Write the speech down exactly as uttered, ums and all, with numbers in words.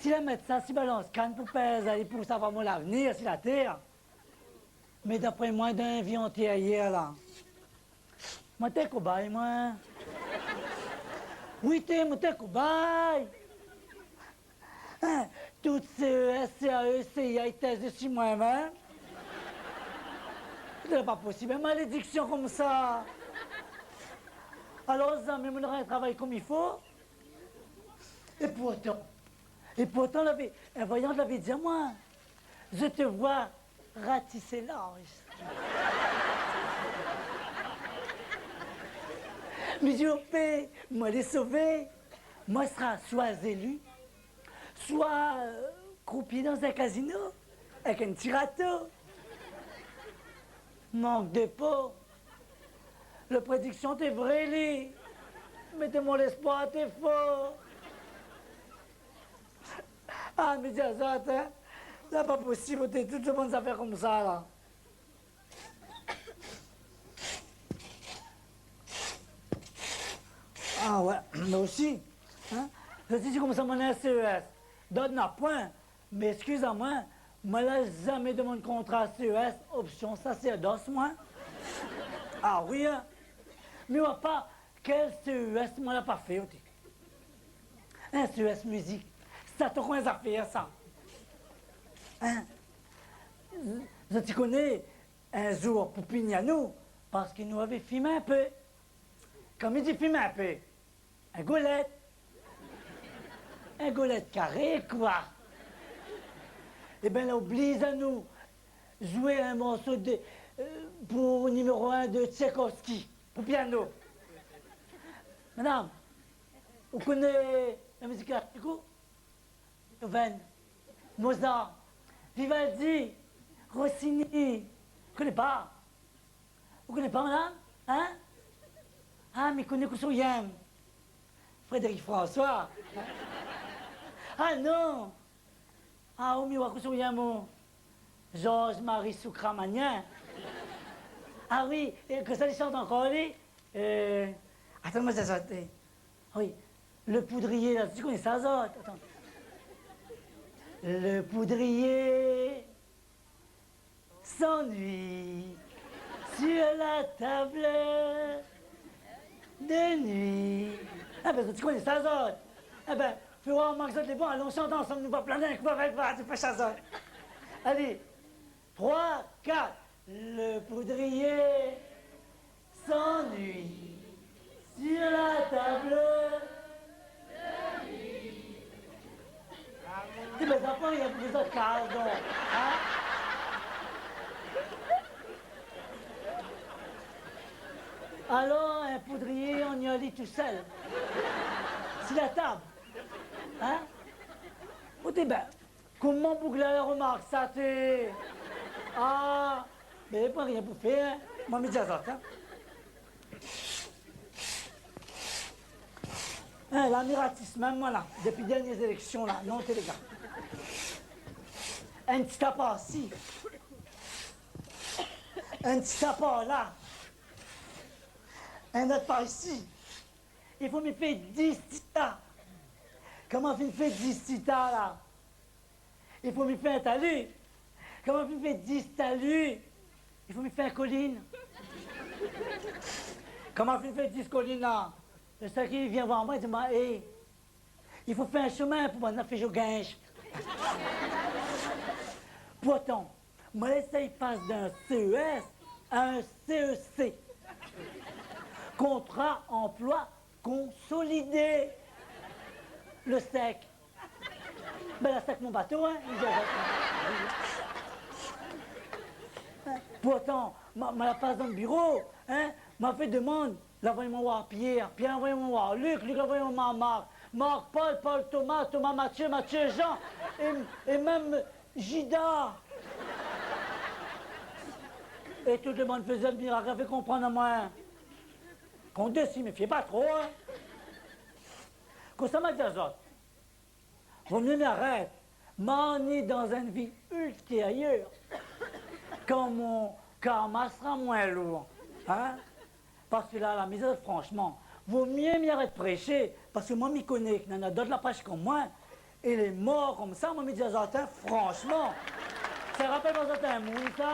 Si la mèt sa si balans kann pou pèz ali pou savoir mon lavnir si la tèr. Mé dapré moin, dan in vi antérièr la, moin té kobay, moin. Wi, té, moin té kobay. Hein, tout C E S, C A E, C I A i tèz dési moin, hein. Sé pa posib, in malédiksion konmsa. Alor, zamé moin nora in travay konm i fo. É pourtan, é pourtan, lavé, in voyant lavé di amoin : « Je te vois ratisser large. » Mi di : « Opé, moin lé sové. Moin sra soi zéli, soi, euh, kroupié dan in kazino avèk in ti rato. » Mank de po. Lo prédiksion té vré, li. Mé té mon léspoir té fo. Ah, mi di azot, hein, la pa posib, té tout bann zafèr konmsa la. Ah ouais, mé osi, hein, zot i di konmsa moin néna C E S. Dot na poin. Mé éskiz amoin, moin la zamé demann kontra C E S, opsion sasèrdos, moin. Ah wi, hein. Mi oi pa kèl C E S moin la pa fé, oté. In C E S mizik, sa té ankor in zafèr sa. Hein ? Zot i koné, in zour pou pini anou, parské nou lavé fim in pé. Kan mi di fim in pé, in golèt. In golèt karé, koi. Ében, la obliz anou zoué in morso de, euh, pou niméro un de Tchaïkovski, pou piano. Madam, ou koné la mizik klasik, ou ? Beethoven, Mozart, Vivaldi, Rossini. Koné pa ? Ou koné pa, madam ? Hein ? Ah, mi koné kosa ou yèm. Frédéric François. Ah non. Ah, ou mi oi kosa ou yèm, ou. Georges Marie Soucramanien. Ah wi, é kosa li shant ankor, li ? Euh, atann, moin sa sort, euh, wi. Le poudrier, la, zot i koné sa, zot ? Atann. Le poudrier s'ennuie sur la table de nuit. Ah ben, zot i koné sa, zot ? Eh ben, fé oir amoin ke zot lé bon, alon shant ansanm, nou va plané in kou avèk, va, zot i fé sa, zot. Alé, trois, quatre. Le poudrier s'ennuie sur la table de nuit. Ti bann zanfan, i fo zot kaz, non ? Hein ? Alor, in poudrié, on y allait tout seul. Si la tab. Hein ? Oté, ben, koman boug-la la remark sa, té ? Ah, mé pa rien pou fèr, hein. Moin, mi di azot, hein. Hein, la mi ratis mèm, moin la, dépi dernié zéléksion la, non, té lé gars. In ti ta par isi. In ti ta par la. In not par isi. I fo mi fé dis ti ta. Kan ma fine fé dis ti ta la, i fo mi fé in tali. Kan ma fine fé dis tali, i fo mi fé in kolin. Kan ma fine fé dis kolin la, lo sèl ki vien oir amoin, i di amoin : « É, i fo fé in shomin pou bann la fé joginsh. » Pourtan, moin la éséy pas d'in C E S a in C E C. Kontra anploi konsolidé. Lo sèk. Ben, la sèk mon bato, hein. Pourtan, ma, ma la pas dan lo biro, hein, ma fé demann, la anvoy amoin oir Pierre, Pierre la anvoy amoin oir Luc, Luc la anvoy amoin oir Marc, Marc Paul, Paul Thomas, Thomas Mathieu, Mathieu Jean, é, é mèm Jida. É tout lo moun i fé mirak, la fé konprann amoin. Kont dési, méfié pa tro, hein. Kosa ma di azot, vo mié mi arèt, ma ni dan in vi ultérièr, kan mon karma sra moin lour, hein. Parske la, la mizèr, franshman, vo mié mi arèt préshé, parske moin, mi koné ke néna dot la pas konm moin, É lé mor konmsa, moin mi di azot, in, franshman, sa i rapèl pa zot in moun, sa ?